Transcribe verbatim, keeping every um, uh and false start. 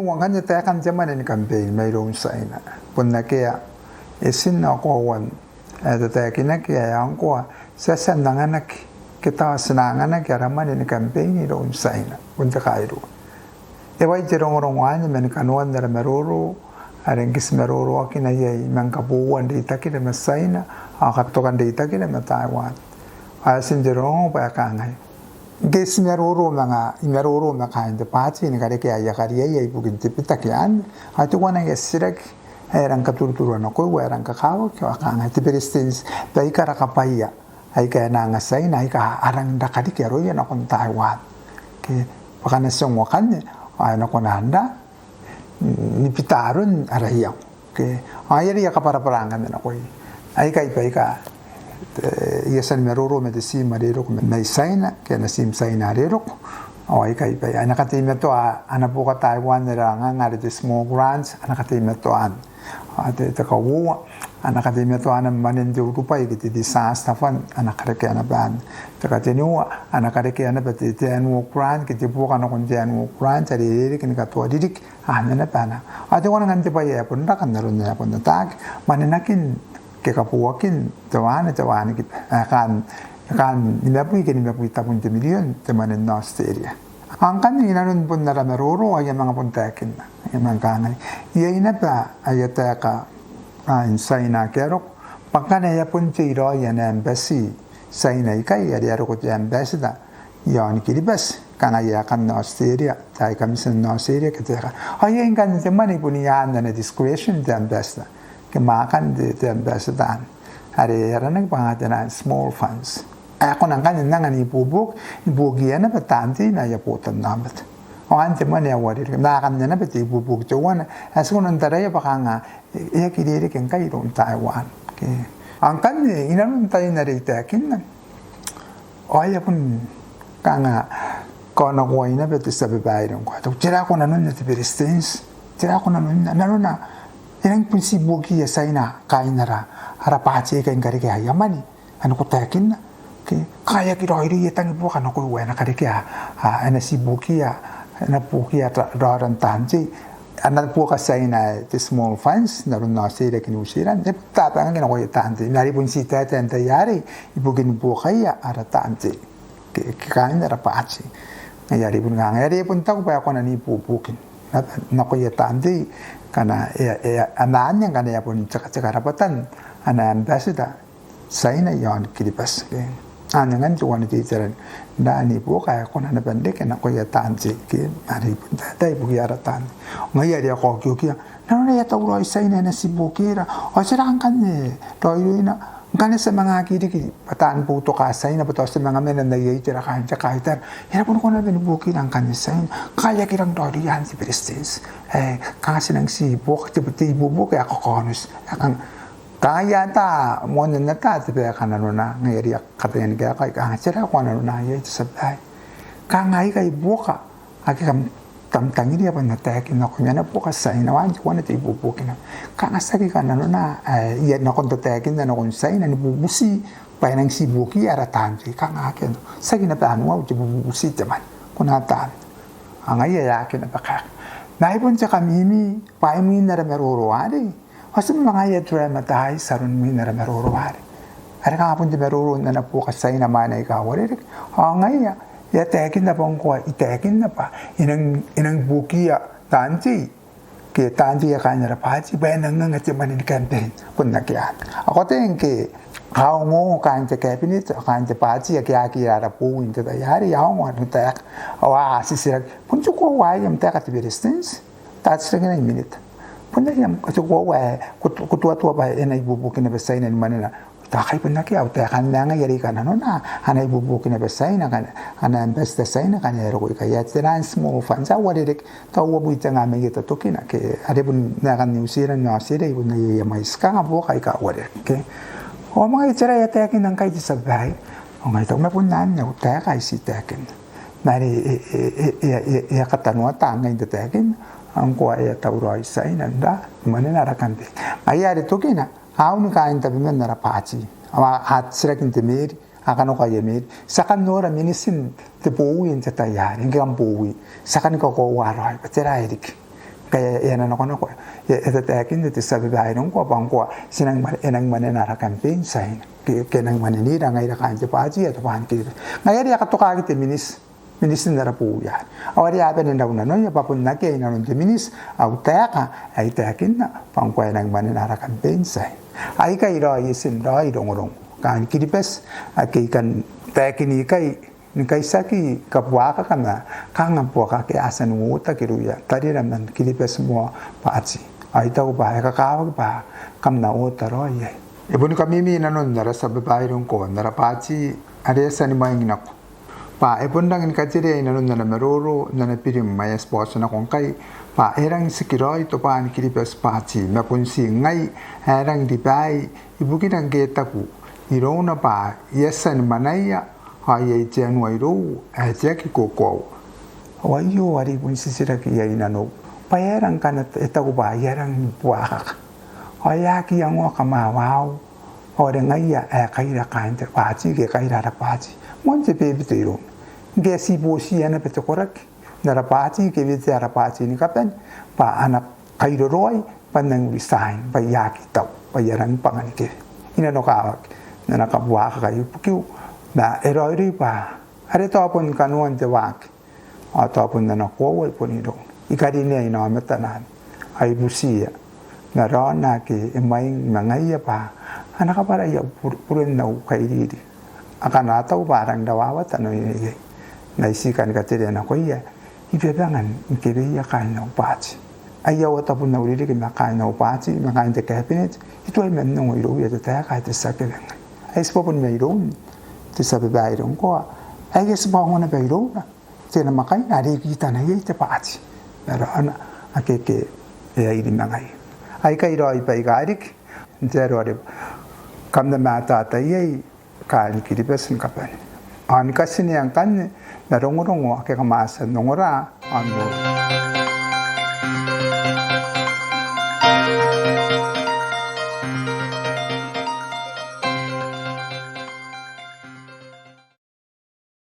Ngkanne taekan te mwane ni campaign mairoun Tiaina. Bon akea etin ao koauan ae tataekinaki ae ngkoa ti a tia n anganaki, ke tao ti na anganaki ara mwane ni campaign iroun Tiaina. Bon te kairua. E uai te rongorongo anne man kanoan ara maroro, are ngke ti maroroakina iai manga kabouan reitakira ma Tiaina, ao katokan reitakira ma Taiwan. Ao etin te rongorongo bwa e kangai. Ngke ti maroro manga, I maroro ma kaain te baati ni karekea aia kariaia ibukin te bitaki anne, ao teuana aia titiraki ae e rang katuruturua nakoiu, ae e rang kakawaki, ao e kangai te Beretitenti, baikara kabwaia aika a na anga Tiaina aika a rang n raka riki aroia nakon Taiwan. Ke, bwa ngkana ti ongo akanne, ao e na kona n ra ni bita aron ara iango. Ke, ao ai are I a kabwarabwara ngkanne nakoia. Aikai baika, e, I a tia ni maroro ma te tiim are e roko mai Tiaina, ke ana tiim Tiaina are e roko. Ao aikai baika, a na kateimatoa ana buoka Taiwan are a anganga are te small grants, a na kateimatoa anne. Ao te, te kauoua, a na kateimatoa ana mwanen te urubwai ke te disaster fund, a na karekea naba anne. Te kateniua, a na karekea naba te, te annual grant, ke te buoka nakon te annual grant, are e rereke ni katoa ririki, anne naba ana. Ao teuana ngkanne te bwai ae bon raka n aron ae bon ataaki, mwanenakin, ke kabooakin, te wane, te wane, ke, ae kaan, kaan nimabwi, ke nimabwi tabun te mirion, te mwanen Aotiteria. Ao ngkanne inanon bon ara maroro, ao I a manga bon taekinna. I a manga kangai. Iai naba aia taeka kaain Tiaina ake a roko. Bwa ngkana e a bon tei raoi ana embassy Tiaina ikai, are e a roko te ambassador iaon Kiribati, kanga aia aekan Aotiteria, te High Commission n Aotiteria, ke te aeka. Ao iai ngkanne te mwane ibukin ana discretion te ambassador. Ke mwaakan te, te ambassador anne. Are e aranaki bwa kanga te naan small funds. Ae e kona ngkanne n anga n ibuobuoki, ibuokiia naba taan tei ma aia botannaomata. Ao anne te mwane ae uarereke. Ma akanne naba te ibuobuoki teuana ae ti kona n taraia bwa kanga e, e aki rereke ngkai iroun Taiwan. Ke. Ao ngkanne, inanon tain are I taekinna. Ao e a bon kanga kaonakoai naba te tia babaire ngkoa. Tao, tera ae ko nanonna te Beretitenti? Tera ae ko nanonna? Nanona, e rangi bon ti ibuokiia Tiaina kaain ara, ara baati aika a karekea aia mwane. Anne ko taekinna. Ke, kanga e aki raoiroi, e tangi buoka nakoiu ae e na karekea, a, e na ti ibuokiia, e na buokiia ra-, raoran taan tei. Ana buoka Tiaina ae te small funds, n aron Aotiteria ke New Zealand, e tabe ngkanne nakoia taan tei. Ma are e bon ti taetae n tai arei, ibukin buokaia ara taan tei. Ke, ke kaain ara baati. Ngaia are e bon kanga, are e bon taku bwa e kona n ibuobuoki naba nakoia taan tei, ngkana e, e, a maan ngkana e a bon tekateka rabwatan ana ambassador Tiaina iaon Kiribati. Ke. Anne ngkanne teuana te itera n raa ni buoka ae e kona naba n reke nakoia taan tei. Ke, are e bon taetae ibukia ara taan tei. Ngaia are e a kaokiokia. Nanona e a tauraoi Tiaina, e na ti ibuokiira. Ao tera ngkanne raoiroina, ngkana ti a manga aki riki bwa taan boutoka Tiaina, bwa tao ti a manga mena n aia itera kaain te kaitara. E na bon kona naba ni buokiira ngkanne Tiaina. Kanga e aki rang raoiroi anne te Beretitenti. E, kanga ti nang ti ibuoka, te, te ibuobuoki ae kakaonoti. E kanga Kanga I ata, moan ata te bwai ae kananona, ngaia are I a kataia ni kaekai, kanga tera ae ko a nanona iai te tia babaire. Kanga aikai buoka ake kam tangiria bwa N na taekinna nakoim, ana buoka Tiaina, ao anne teuana te ibuobuoki naba. Kanga tiaki kananona, e, I a nakon tataekinna nakon Tiaina ni bubuti bwa e nang ti ibuokiia ara taan tei, kanga akea. Tiaki naba anuau te bubuti te mwane. Ko na ata. Ao ngaia e aki naba kaeka. Ma ai bon te kamimi, bwa ai mwin ara maroro arei ao ti manga aia dramatize aron mwin ara maroro arei. Are kanga bon te maroro n ana buoka Tiaina mwaane aika uarereke. Ao ngaia, e a taekinna bwa ngkoa, I taekinna bwa e nang, e nang buokiia taan tei, ke taan tei aika kaain ara baati, bwa e nang anga te mwane ni campaign. Bon akea. Ao ko ataia ngke a ongo kaain te cabinet, kaain te baati, ake a aki ira ara bowi n te tai arei, a ongo ana taeka. Ao a titiraki. Bon te koaua ae am taeka te Beretitenti. Tao titiraki naba minita. Bon akea am, te koaua ae ko, ko tuatua bwa e na ibuobuoki naba Tiaina ni mwanena. Tao kai bon akea au taeka, ma ngaia are I kananona, a na ibuobuoki naba Tiaina, kanga, ana ambassador Tiaina, kanga e a roko ikai. Ae te naan small funds, a uarereke, tao uabwi te nga mai eta tokina, ke, are bon aekan New Zealand, Australia, I bon aia, aia mwaiti, kanga buoka aika uarereke. Ao ma ngaia tera ae e a taekinna ngkai te tia babaire. Ao ngai I taku ma bon anne au taeka ae I ti taekinna. Ma are e, e, e a katanoata ngkai n tataekinna, ao ngkoa e a tauraoi Tiaina n raa ni mwanena ara campaign. Ngaia are tokina, a un kaain tabeman ara baati. Ao a, a titiraki n te mail, a kanakoa aia mail. Ti a kan nora minitin te bowi n te tai arei, ngke kam bowi. Ti a kani kakoaua raoi, bwa tera ae riki. Ngkai e a nanakonako, e, e tataekinna te tia babaire ngkoa bwa ngkoa ti nang mwane, e nang mwanena ara campaign sign. Ke, ke e nang mwanenira ngaira kaain te baati ae Tobwaan Kiribati. Ngaia are e a katokaki te miniti, miniti n ara bowi arei. Ao are a bane n rau nanoia bwa bon akea i nanon te miniti au taeka ae I taekinna bwa ngkoa e nang mwanena ara campaign sign. Aikai raoi etin raoi rongorongo kaain Kiribati ake I kan taekini ikai ni kaitiaki kabuakaka ma kanga buakaka ake a tia n uotaki irouia tarira man Kiribati Moa Baati. Ao I taku bwa e kakawaki bwa kam na ota raoi iai. E boni kamimi nanon ara tia babaire ngkoa n ara baati are e a tia ni mwaing nako bwa e bon rangi ni katerea i nanon ana maroro n ana birim ae e a tibwa oti nako ngkai bwa e rangi n tikiraoi Tobwaan Kiribati Baati, ma bon ti ngai ae e rangi n ribaai ibukina ngke e taku irouna bwa I a tia ni mwanaia ao iai te anua irou ae te aki kokoaua. Ao aio are I bon titiraki iai nanou bwa e aera ngkana e taku bwa I a rangi ni buakaka ao e aki iangoa kamwawau, ao are ngaia ae kaira kaain te baati ke kaira ara baati. Moan te bebete irouna ngke e a ti bootiia naba te koraki n ara baati ke wetea ara baati ni kabane bwa a na kairoroai bwa N nang resign, bwa I aki tau, bwa I a rangi bwa ngkana ke I nanokawaki n ana kabuakaka ibukiu, ma e raoiroi bwa are tao bon kanoan te waaki ao tao bon ana koaua bon irouna. I karinea inaomatana ao I butiia ma raona ake e mwaing ma ngaia bwa a na kabwarai au bure, buren au kairiri akana a tau bwa a rangi n rawawata nanoia iai. Ma I ti kan katerea nakoia I bebanga ni keweia kaain au baati. Aia ota bon au ririki ma kaain au baati ma kaain te cabinet, I tuai man ongo irouia te taeka ae te tia kewe ngai. Ai tibwa bon mairoun te tia babaire ngkoa ae e a tibwa ongo naba irouna te namwakaina are e kitana iai te baati ma raona ake ke e a iri ma ngaia. Aikai raoi baika riki n te aro are kam na mataata iai kaain Kiribati ni kabane. Ao ni katinea ngkanne ma rongorongo ake kam a tia n ongora ao n nora.